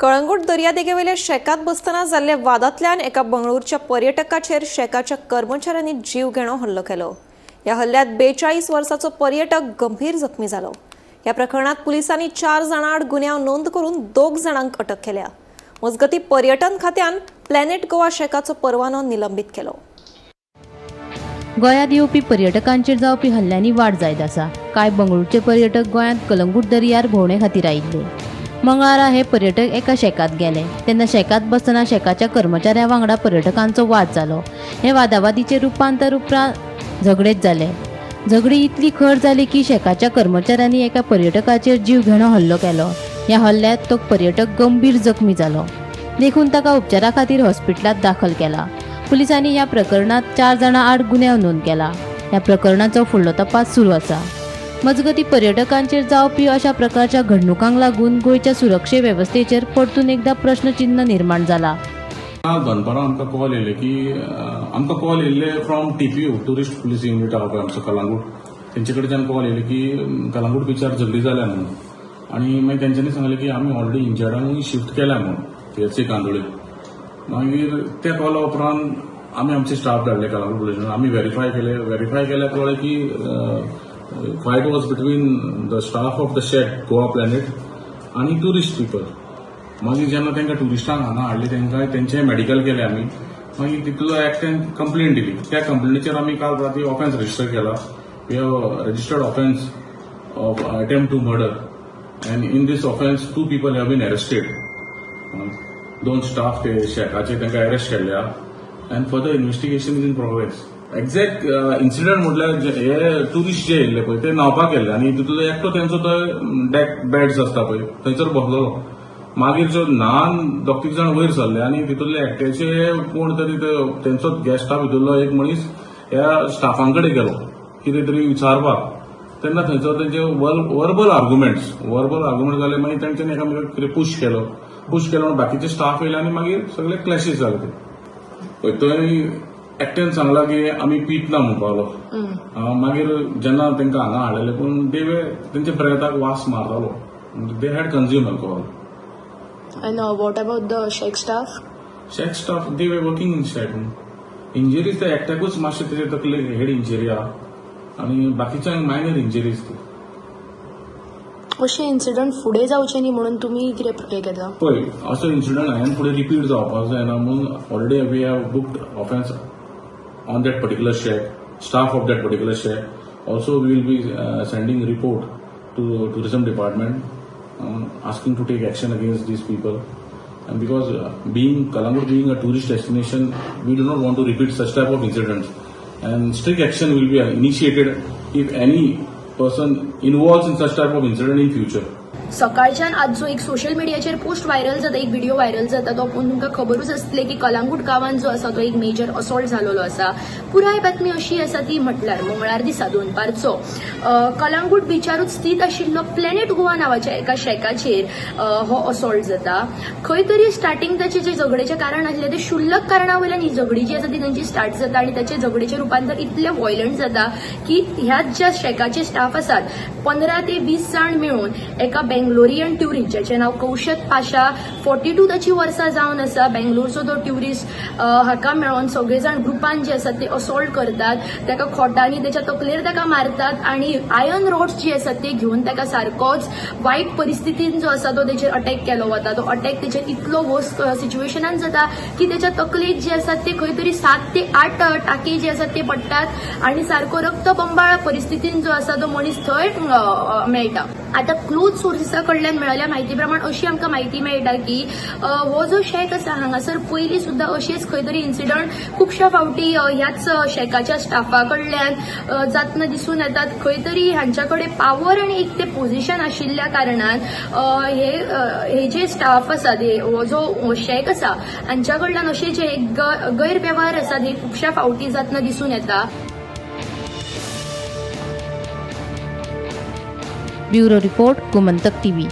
कळंगूट दर्यादेगेवेल्या शेकात बसतना जाल्ल्या वादांतल्यान एका बंगळूरच्या पर्यटकाचेर शेकाच्या कर्मचाऱ्यांनी जीव घेणो हल्लो केलो. ह्या हल्ल्यात 42 वर्साचो पर्यटक गंभीर जखमी जालो. ह्या प्रकरणात पुलिसांनी 4 जाणां आड गुन्यांव नोंद करून 2 जाणांक अटक केल्या. मजगती पर्यटन खात्यान प्लॅनेट गोवा शेकाचो परवानो निलंबीत केलो. गोंयांत येवपी पर्यटकांचेर जावपी हल्ल्यांनी वाड जायत आसा. कांय बंगळूरचे पर्यटक गोंयांत कलंगूट दर्यार भोंवणे खातीर आयिल्ले. मंगळारा हे पर्यटक एका शेकात गेले तेन्ना शेकात बसतना शेकाच्या कर्मचाऱ्यां वांगडा पर्यटकांचो वाद जालो. हे वादावादीचें रुपांतर उपरांत झगडेंत जालें. झगडी इतली खर जाली की शेकाच्या कर्मचाऱ्यांनी एका पर्यटकाचेर जीव घेणो हल्लो केलो. ह्या हल्ल्यांत तो पर्यटक गंभीर जखमी जालो, देखून ताका उपचारा खातीर हॉस्पिटलांत दाखल केला. पुलिसांनी ह्या प्रकरणात 4 जाणां आड गुन्यांव नोंद केला. ह्या प्रकरणाचो फुडलो तपास सुरू आसा. मजगती पर्यटकांचेर जावपी अशा प्रकारच्या घडणुकांक लागून गोंयच्या सुरक्षे वेवस्थेचेर परतून एकदा प्रश्नचिन्ह निर्माण जाला. काल दनपारां आमकां कॉल येयले की आमकां कॉल येयल्ले from TPU tourist police unit आहा पळय आमचो कलांगूट, तेंचे कडच्यान कॉल येयले की कलांगूट बिचार झगडी जाल्या म्हणून. आनी मागीर तेंच्यांनी सांगलें की आमी ऑलरेडी इंजर्डांक शिफ्ट केल्या म्हणून पीएचसी कांदोळे. मागीर त्या कॉला उपरांत आमी आमचे स्टाफ धाडले कलांगूट पुलीस स्टेशन. आमी व्हेरीफाय केले. व्हेरीफाय केल्यार कळ्ळें की fight was between the staff of the shack Goa Planet आनी ट्युरिस्ट पिपल. मागीर जेन्ना तांकां ट्युरिस्टांक हांगा हाडले तांकां तेंचें मेडिकल केलें आमी. मागीर तितूंतलो एकट्यान कंप्लेन दिली. त्या कंप्लेनीचेर आमी काल राती ऑफेन्स रजिस्टर केला. We have registered offence of attempt to murder and in this offence 2 people have been arrested. 2 staff ते शेकाचे तांकां अरेस्ट केल्ले आहा and further investigation is in progress. Exact incident म्हटल्यार हे ट्युरिस्ट जे येयल्ले पळय ते न्हांवपाक गेल्ले आनी तितूंतलो एकटो तेंचो तो डेक बेड्स आसता पळय थंयसर बसलेलो. मागीर जो न्हान 2-3 जाण वयर सरले आनी तितूंतले एकट्याचे कोण तरी तेंचो गेस्ट स्टाफ भितरलो एक मनीस ह्या स्टाफां कडेन गेलो कितें तरी विचारपाक. तेन्ना थंयसर तेंचे वर्बल आर्ग्युमेंट जाले. मागीर तेंच्यांनी एकामेकाक कितें पुश केलो. पुश केलो म्हणून बाकीचे स्टाफ येयले आनी मागीर सगळे क्लॅशीस जाले. ते पळय थंय एकट्यान सांगला की आमी पीत ना म्हणपाक लागलो. मागीर जेन्ना तांकां हांगा हाडलेले पूण दे तेंच्या ब्रेथाक वास मारतालो. They had consume alcohol. And what about the shack staff? Shack staff, they were working in shack. Injuries ते एकट्याकूच मातशें तेजे तकलेक हेड इंजरी आहा आनी बाकीच्यांक मायनर इंजरीज ती. अशे इन्सिडंट फुडें जावचे न्ही म्हणून तुमी कितें हें घेता? पळय असो इन्सिडंट हांवें फुडें रिपीट जावपाक जायना म्हणून already we have booked offence on that particular shack, staff of that particular shack. Also we will be sending report to tourism department asking to take action against these people. And because being Calangute being a tourist destination, we do not want to repeat such type of incidents. And strict action will be initiated if any person involves in such type of incident in future. सकाळच्यान आज जो एक social मिडियाचेर post viral जाता, एक video viral जाता, तो पळोवन तुमकां खबरूच आसतलें की कलांगूट गांवांत जो आसा तो एक मेजर असॉल्ट जालोलो आसा. पुराय बातमी अशी आसा ती म्हटल्यार मंगळार दिसा दनपारचो कलांगूट बिचारूच स्थीत आशिल्लो प्लॅनेट गोवा नांवाच्या एका शेकाचेर हो असॉल्ट जाता. खंय तरी स्टार्टिंग ताचे जे झगडेचें कारण आसलें ते क्षुल्लक कारणा वयल्यान ही झगडी जी आसा ती तांची स्टार्ट जाता आनी ताचे झगडेचें रुपांतर इतलें व्हायलंट जाता की ह्याच ज्या शेकाचे स्टाफ आसात 15 ते 20 जाण मेळून एका बेंगलोरियन ट्युरिस्ट ज्याचें नांव कौशत पाशा, 42 ताची वर्सां जावन आसा, बेंगलोरचो तो ट्युरिस्ट, हाका मेळोन सगळे जाण ग्रुपान जे आसात ते असॉल्ट करतात. ताका खोटांनी तेच्या तकलेर ताका मारतात आनी आयर्न रॉड्स जी आसात ते घेवन ताका सारकोच वायट परिस्थितीन जो आसा तो तेचेर अटॅक केलो वता. तो अटॅक तेचेर इतलो वर्स सिच्युएशनान जाता की तेच्या तकलेक जे आसात ते खंय तरी 7 ते 8 टाके जे आसात ते पडटात आनी सारको रक्तबंबाळ परिस्थितीन जो आसा तो मनीस थंय मेळटा. आतां क्लोज सोर्सिसा कडल्यान मेळिल्ल्या म्हायती प्रमाण अशी आमकां म्हायती मेळटा की हो जो शेक आसा हांगासर पयलीं सुद्दां अशेच खंय तरी इन्सिडंट खुबश्या फावटी ह्याच शेकाच्या स्टाफा कडल्यान जातना दिसून येतात. खंय तरी हांच्या कडेन पावर आनी एक ते पोझिशन आशिल्ल्या कारणान हे जे स्टाफ आसात, हो जो शेक आसा, हांच्या कडल्यान अशे जे गैरवेव्हार आसात हे खुबश्या फावटी जातना दिसून येता. Bureau report, Gomantak TV.